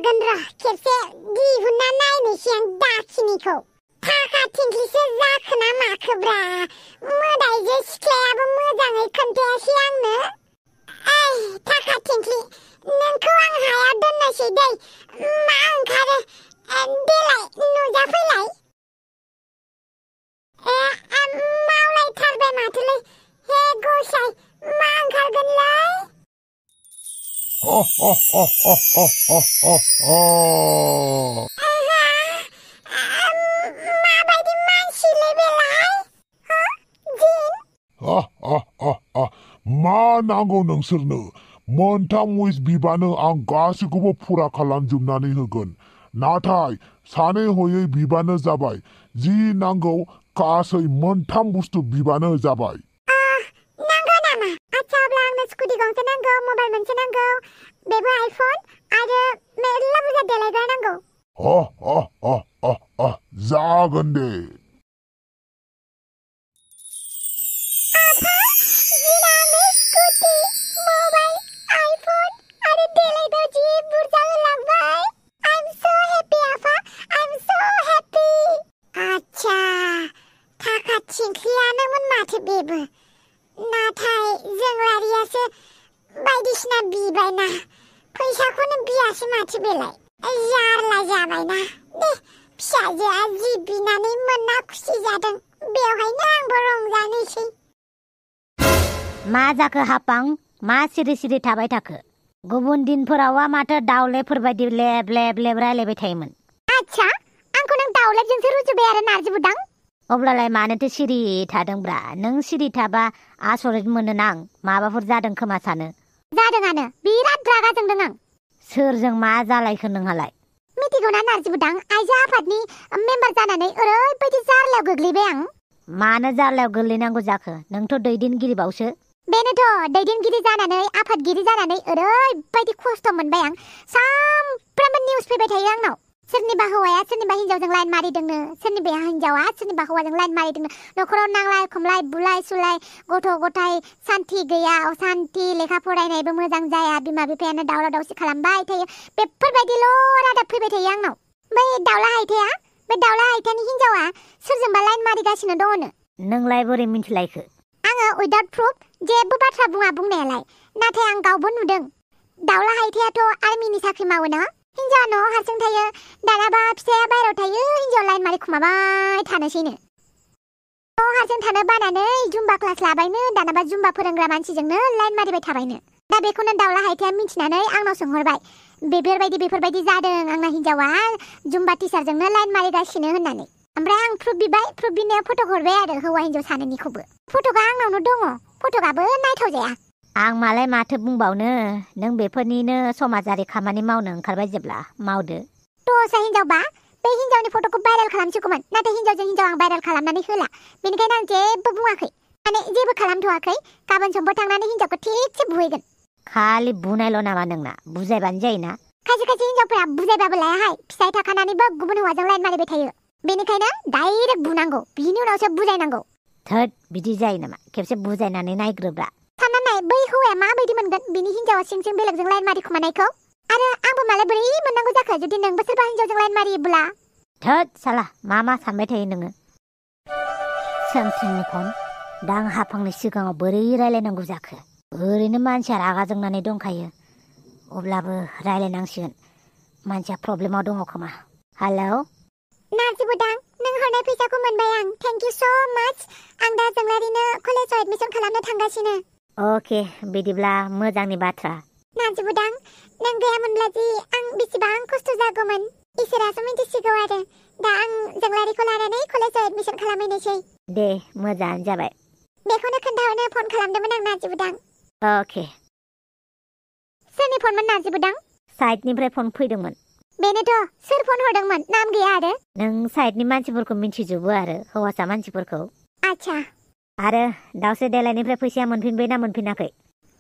ओंखारगोन र' खेबसे दिहुनना नायनोसै आं दाखिनिखौ थाखा थिंख्लिसो जाखोना माखोब्रा मोदायजो सिख्लायाबो मोजाङै खोन्थायासै आंनो थाखा थिंख्लि नोंखौ आं हाया दोननोसै दै मा ओंखारो देलाय नुजाफैलाय मावलायथारबाय माथोलै हे गसाय मा ओंखारगोनलै माबायदि मानसिलै बेलाय मा नांगौ नोंसोरनो मोनथाम उइस बिबानो आं गासैखौबो फुरा खालामजोबनानै होगोन नाथाय सानै हयै बिबानो जाबाय जि नांगौ गासै मोनथाम बुस्थु बिबानो जाबाय नांगौ नामा आच्छा अब्ला आंनो स्कुटि गंसे नांगौ मबाइल मोनसे नांगौ बेबो आइफन आरो मेरला बुरजा देलायग्रा नांगौ जागोन दे स्कुटि मबाइल आइफन आरो देलायग्रा जि बुरजा होलांबाय आइ एम सो हेपि आफा आइ एम सो हेपि आच्छा थाखा थिंख्लियानोमोन माथो बेबो नाथाय जोंलारियासो बायदिसिना बिबायना फैसाखौनो बियासै माथो बेलाय जारला जाबायना दे फिसाजोआ जि बिनानै मोनना खुसि जादों बेवहायनो आंबो रंजानोसै मा जाखो हापां मा सिरि सिरि थाबाय थाखो गुबुन दिनफोरावआ माथो दावलेफोरबायदि लेब लेब लेब रायलायबाय थायोमोन आच्छा आंखौ नों दावलेबजोंसो रुजुबाय आरो नारजि बुदां अब्लालाय मानोथो सिरि थादोंब्रा नों सिरि थाबा आसरित मोनो आं माबाफोर जादों खोमा सानो जादोंआनो बिराद रागा जोंदों आं सोरजों मा जालायखो नोंहालाय मिथिगौना नारजि बुदां आइजो आफादनि मेम्बार जानानै ओरैबायदि जारलायाव गोग्लैबाय आं मानो जारलायाव गोग्लैनांगौ जाखो नोंथ' दैदेनगिरिबावसो बेनोथ' दैदेनगिरि जानानै आफादगिरि जानानै ओरैबायदि खस्थ' मोनबाय आं सामफ्रामबो निउस फैबाय थायो आंनाव सोरनिबा हौवाया सोरनिबा हिन्जावजों लाइन मारिदोंनो सोरनिबा हिन्जावा सोरनिबा हौवाजों लाइन मारिदोंनो न'खराव नांलाय खमलाय बुलाय सुलाय गथ' गथाय सान्थि गैया असान्थि लेखा फरायनायबो मोजां जाया बिमा बिफायानो दावराव दावसि खालामबाय थायो बेफोरबायदिल' रादाब फैबाय थायो आंनाव बै दावला हायथाया बे दावला हायथानि हिन्जावा सोरजोंबा लाइन मारिगासिनो दङनो नोंलाय बोरै मिन्थिलायखो आङो उइदाउट प्रुफ जेबो बाथ्रा बुङा बुंनायालाय नाथाय आं गावबो नुदों दावला हायथायाथ' आर्मिनि साख्रि मावो ना हिन्जावा न'आव हारसिं थायो दानाबा फिसाया बायहेरायाव थायो हिन्जावा लाइन मारि खुमाबाय थानोसैनो न'आव हारसिं थानो बानानै जुम्बा क्लास लाबायनो दानाबा जुम्बा फोरोंग्रा मानसिजोंनो लाइन मारिबाय थाबायनो दा बेखौनो दावला हायथाया मिन्थिनानै आंनाव सोंहरबाय बेफोरबायदि जादों आंना हिन्जावा जुम्बा टिचारजोंनो लाइन मारिगासिनो होननानै ओमफ्राय आं प्रुफ बिबाय प्रुफ बिनायाव फट' हरबाय आरो हौवा हिन्जाव सानैनिखौबो फट'आ आंनावनो दङ फट'आबो नायथावजाया आं मालाय माथो बुंबावनो नों बेफोरनिनो समाजारि खामानि मावनो ओंखारबाय जेब्ला मावदो दस्रा हिन्जावबा बे हिन्जावनि फट'खौ भाइरेल खालामसिगौमोन नाथाय हिन्जावजों हिन्जाव आं भाइरेल खालामनानै होला बेनिखायनो आं जेबो बुङाखै माने जेबो खालामथ'वाखै गाबोन समफोर थांनानै हिन्जावखौ थिगसे बुहैगोन खालि बुनायल' नामा नोंना बुजायबानो जायोना खायसे हिन्जावफोरा बुजायबाबो लायाहाय फिसाय थाखानानैबो गुबुन हौवाजों लाइन मारिबाय थायो बेनिखायनो डाइरेक्ट बुनांगौ बिनि उनावसो बुजायनांगौ थोद बिदि जायो नामा खेबसे बुजायनानै नायग्रोब्रा सानना नाय बै हौवाया माबायदि मोनगोन बिनि हिन्जावा सिं सिं बेलेगजों लाइन मारि खुमानायखौ आरो आंबो मालाय बोरै मोननांगौ जाखो जुदि नोंबो सोरबा हिन्जावजों लाइन मारियोब्ला थोद साला मा सानबाय थायो नोङो सोमसिंनि फन दा आं हाफांनि सिगाङाव बोरै रायलायनांगौ जाखो ओरैनो मानसिया रागा जोंनानै दंखायो अब्लाबो रायलायनांसिगोन मानसिया प्रब्लेमाव दङ खोमा हेलौ नारजि बुदां नों हरनाय फैसाखौ मोनबाय आं थेंक इउ स' माच आं दा जोंलारिनो कलेजाव एडमिसन खालामनो थांगासिनो अके बिदिब्ला मोजांनि बाथ्रा नारजि बुदां नों गैयामोनब्ला जि आं बेसेबां खस्थ' जागौमोन इसोरासो मिन्थिसिगौ आरो दा आं जोंलारिखौ लानानै कलेजाव एडमिसन खालामहैनोसै दे मोजाङानो जाबाय बेखौनो खोन्थाहरनो फन खालामदोंमोन आं नारजि बुदां अके सोरनि फनमोन नारजि बुदां साइडनिफ्राय फन फैदोंमोन बेनोथ' सोर फन हरदोंमोन नाम गैया आरो नों साइडनि मानसिफोरखौ मिन्थिजोबो आरो हौवासा मानसिफोरखौ आच्छा आरो दावसे देलायनिफ्राय फैसाया मोनफिनबाय ना मोनफिनाखै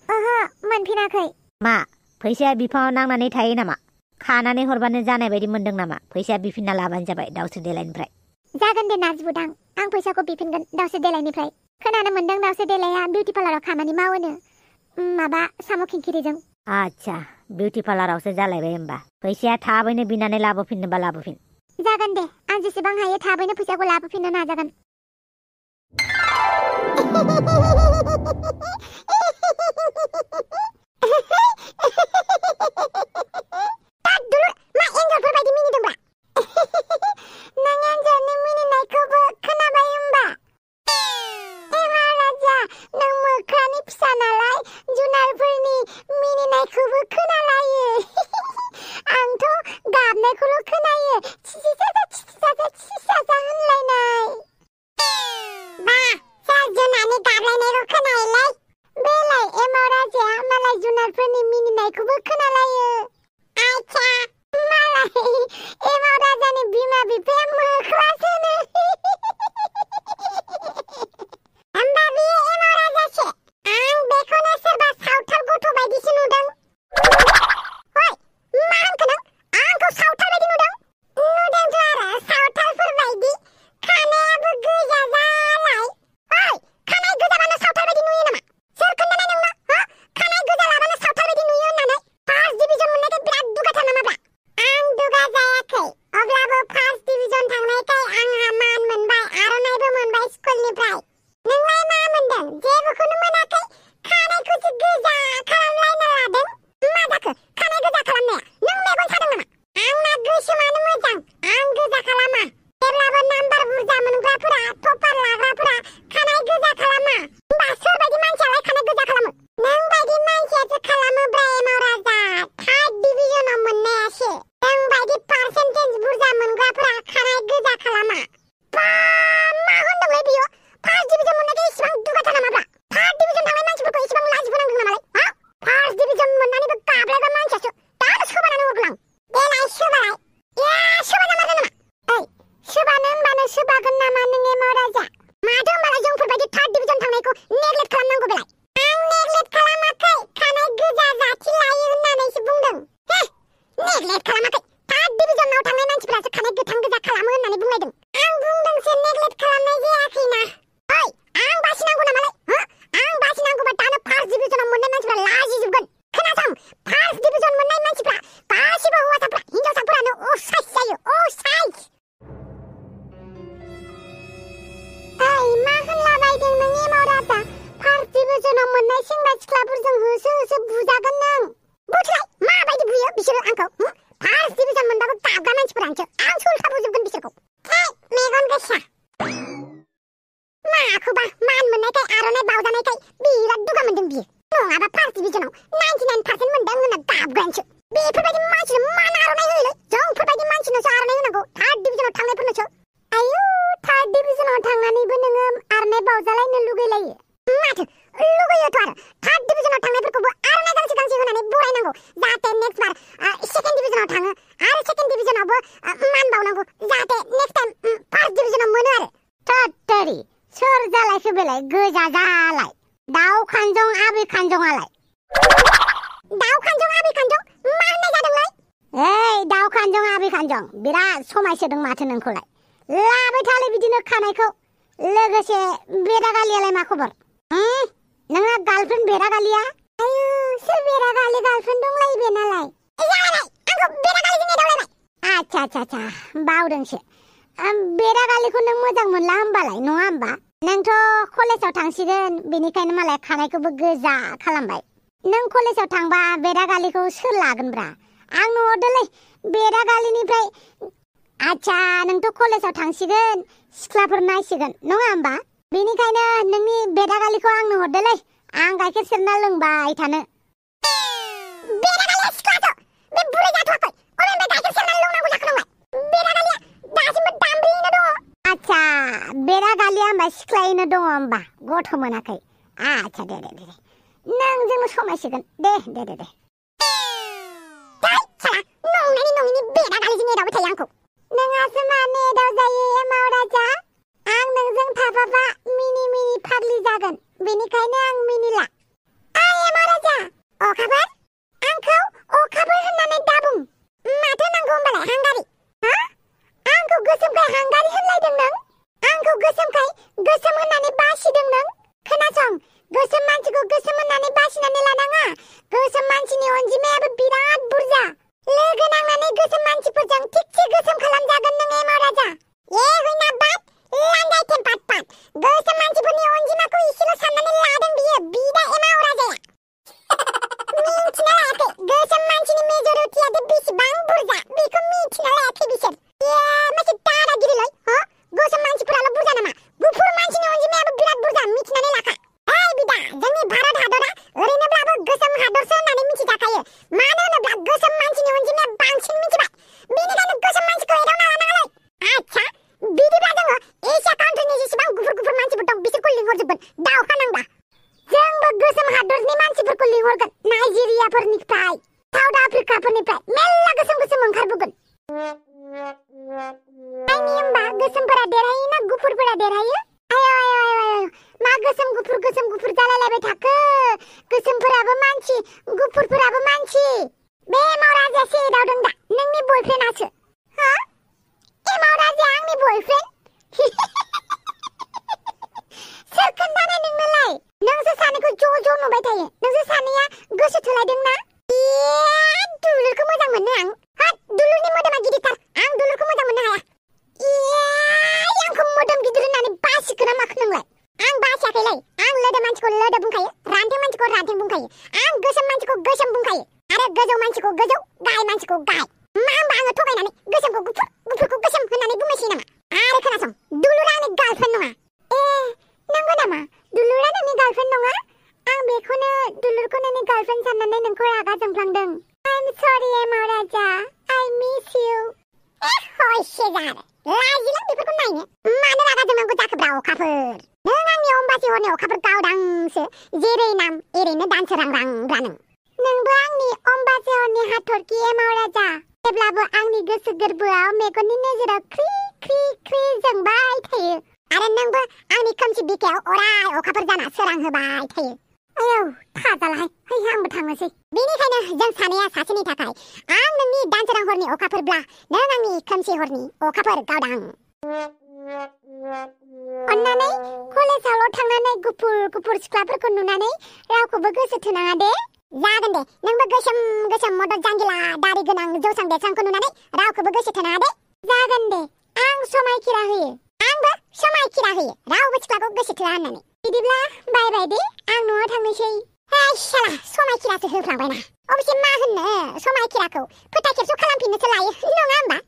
ओहो मोनफिनाखै मा फैसाया बिफाङाव नांनानै थायो नामा खानानै हरबानो जानाय बायदि मोनदों नामा फैसाया बिफिनना लाबानो जाबाय दावसे देलायनिफ्राय जागोन दे नारजि बुदां आं फैसाखौ बिफिनगोन दावसे देलायनिफ्राय खोनानो मोनदों दावसे देलाया बिउटि पार्लाराव खामानि मावोनो माबा साम' खिंखिरिजों आच्छा बिउटि पार्लारावसो जालायबाय होमबा फैसाया थाबैनो बिनानै लाबोफिननोबा लाबोफिन जागोन दे आं जेसेबां हायो थाबैनो फैसाखौ लाबोफिननो नाजागोन बिराद समायसोदों माथो नोंखौलाय लाबाय थालाय बिदिनो खानायखौ लोगोसे बेरागालियालाय मा खबर नोंना गार्लफ्रेन्ड बेरागालिया आयु सोर बेरागालि गार्लफ्रेन्ड दंलायो बे नालाय जालाय आंखौ बेरागालिजों एदावलायबाय आच्छा बावदोंसो बेरागालिखौ नों मोजां मोनला होमबालाय नङा होमबा नोंथ' कलेजाव थांसिगोन बेनिखायनो मालाय खानायखौबो गोजा खालामबाय नों कलेजाव थांबा बेरागालिखौ सोर लागोनब्रा आंनो हरदोलै बेरागालिनिफ्राय आच्छा नोंथ' कलेजाव थांसिगोन सिख्लाफोर नायसिगोन नङा होमबा बेनिखायनो नोंनि बेरागालिखौ आंनो हरदोलै आं गाइखेर सेरना लोंबाय थानो बेरागालिया सिख्लाथ' बे बुरै जाथ'वाखै अबेनिफ्राय गाइखेर सेरना लोंनांगौ जाखो नोंलाय बेरागालिया दासिमबो दामब्रियैनो दङ आच्छा बेरागालिया होमबा सिख्लायैनो दङ होमबा गथ' मोनाखै आच्छा दे नोंजोंनो समायसिगोन दे नङिनि बेरागालिजों एदावबाय थायो आंखौ नोंहासो मानो एदाव जायो एमाव राजा आं नोंजों थाफाबा मिनि फाग्लि जागोन बेनिखायनो आं मिनिला एमाव राजा अखाफोर आंखौ अखाफोर होननानै दाबुं माथो नांगौ होमबालाय हांगारि आंखौ गोसोमखाय हांगारि होनलायदों नों आंखौ गोसोमखाय गोसोम होननानै बासिदों नों खोनासं गोसोम मानसिखौ गोसोम होननानै बासिनानै लानाङा गोसोम मानसिनि अनजिमायाबो बिराद लिंहरगोन नाइजेरियाफोरनिफ्राय साउथ आफ्रिकाफोरनिफ्राय मेल्ला गोसोम ओंखारबोगोन नायनि होमबा गोसोमफोरा देरहायोना गुफुरफोरा देरहायो आय मा गोसोम गुफुर जालायलायबाय थाखो गोसोमफोराबो मानसि गुफुरफोराबो मानसि बे मावराजाया सेदावदों दा नोंनि बयफ्रेन्डआसो हा ए मावराजाया आंनि बयफ्रेन्ड सोर खोन्थानाय नोंनोलाय नोंसो सानैखौ ज' नुबाय थायो नोंसो सानैया गोसो थोलायदोंना दुलुरखौ मोजां मोनो आं हाट दुलुरनि मोदोमा गिदिरथार आं दुलुरखौ मोजां मोननो हाया आंखौ मोदोम गिदिर होननानै बासिखोना माखो नोंलाय आं बासियाखैलै आं लोदो मानसिखौ लोदो बुंखायो रान्थें मानसिखौ रान्थें बुंखायो आं गोसोम मानसिखौ गोसोम बुंखायो आरो गोजौ मानसिखौ गोजौ गाहाय मानसिखौ गाहाय मा होमबा आङो थगायनानै गोसोमखौ गुफुर गुफुरखौ गोसोम होननानै बुंनोसै नामा आरो खोनासं दुलुरा आंनि गार्लफ्रेन्ड नङा नंगौ नामा दुलुरा नोंनि गार्लफ्रेन्ड नङा आं बेखौनो दुलुरखौ नोंनि गार्लफ्रेन्ड साननानै नोंखौ रागा जोंफ्लांदों I'm sorry Maharaja I miss you हयसेजार लाजिलां बेफोरखौ नायनो मानो रागा जोंनांगौ जाखोब्रा अखाफोर नों आंनि अम्बासि हरनि अखाफोर गावदांसो जेरै नाम एरैनो दानसोरांरांब्रा नोंबो आंनि अम्बासि हरनि हाथरखि महाराजा जेब्लाबो आंनि गोसो गोरबोआव मेगननि नोजोराव ख्रि ख्रि ख्रि जोंबाय थायो आरो नोंबो आंनि खोमसि बिखायाव अराय अखाफोर जाना सोरां होबाय थायो आयौ थाजालाहाय है आंबो थांनोसै बेनिखायनो जों सानैया सासेनि थाखाय आं नोंनि दानसोरां हरनि अखाफोरब्ला नों आंनि खोमसि हरनि अखाफोर गावदां अन्नानै कलेजावल' थांनानै गुफुर सिख्लाफोरखौ नुनानै रावखौबो गोसो थोनाङा दे जागोन दे नोंबो गोसोम मदद जांगिला दारि गोनां जौसां देरसांखौ नुनानै रावखौबो गोसो थोनाङा दे जागोन दे आं समायखिरा होयो आंबो समायखिरा होयो रावबो सिख्लाखौ गोसो थोआ होननानै बिदिब्ला बाय दे आं न'आव थांनोसै साला समायखिरासो होफ्लांबायना अबसे मा होननो समायखिराखौ फोथा खेबस' खालामफिननोसो लायो नङा होमबा